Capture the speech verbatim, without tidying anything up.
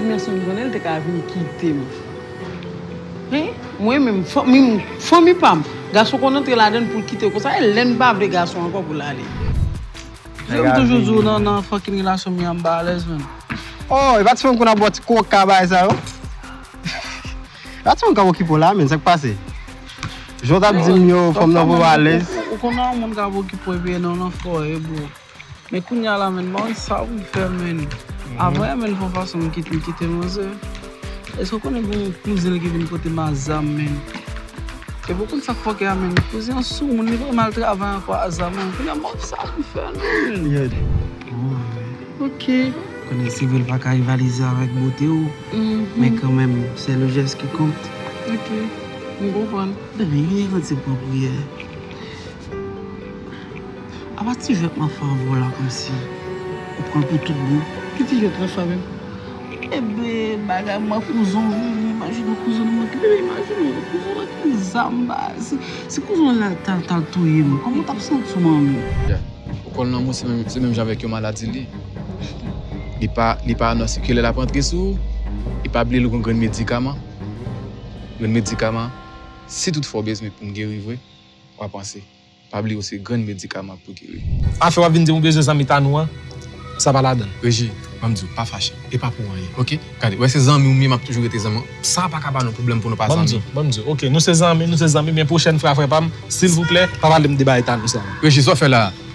Mèsi, m konnen l te ka vin kite m. Hein? Mwen menm, fanmi, fanmi pa m, gason konn antre ladan l pou l kite l konsa, e lè n pa vle gason ankò pou l ale. Jan m toujou di w nan, nan fucking relasyon m, m pa alèz, menm. Oh, e pa ti fanm konn ap bò ti koka bagay sa yo. E pa ti fanm k ap okipe w la, menm, sa k pase? Jan w t ap di m yo, fanm nan pou alèz. Ou, ou, ou konn yon moun k ap okipe w epi non, nan fò, e bro. Men kounye a la, menm, m pa konn sa pou m fè, menm. Avan, menm, fè yon fason m kite, m kite manzè. Èske w konnen gen yon kouzen l ki vin kote m a zam, menm? Epi w konn sa k fòkè a, menm? Kouzen an sou moun, li pa mal travay ankò a zam, menm. Kounye a, m pa konn sa pou m fè, non, menm. Ok. Konnen se vre l pa ka rivalize avèk bote w, men kanmenm, c'est le geste qui compte. Ok. M konprann. Bebe, gen yon ti pran priyè. Apa ti jwèt m ap fè avè w la kòmsi ou pran l pou tout bon. Ki ti jwèt w ap fè avè m? Ebyen, bagay mwen kouzen w vini, imajine w kouzen w manke, bebe, imajine w kouzen w manke zam ba, si, si kouzen w la t al, t al touye m, kòman w t ap santi w manmi? Yeah. Ou konn lanmou se menm, se menm jan avèk yon maladi li. Li pa, li pa anonse ki lè l ap antre sou ou, e pa bliye l gon grenn medikaman. Grenn medikaman, si toutfwa w bezwen pou m geri vre, w a panse. Pa bliye w se grenn medikaman pou geri. Afè w ap vin di m ou bezwen zanmi ta nou an, sa pa ladan l. Reji, ban m di w, pa fache. E pa pou anyen, oke? Gade, w wè se zanmi w m ye, m ap toujou rete zanmi w. Sa pa ka ba nou pwoblèm pou nou pa zanmi. Ban m di w, ban m di w, oke, nou se zanmi, nou se zanmi, men pwochèn fwa, frè pa m, silvouplè, pa pale m de bagay ta nou sa. Reji, sa w fè la a?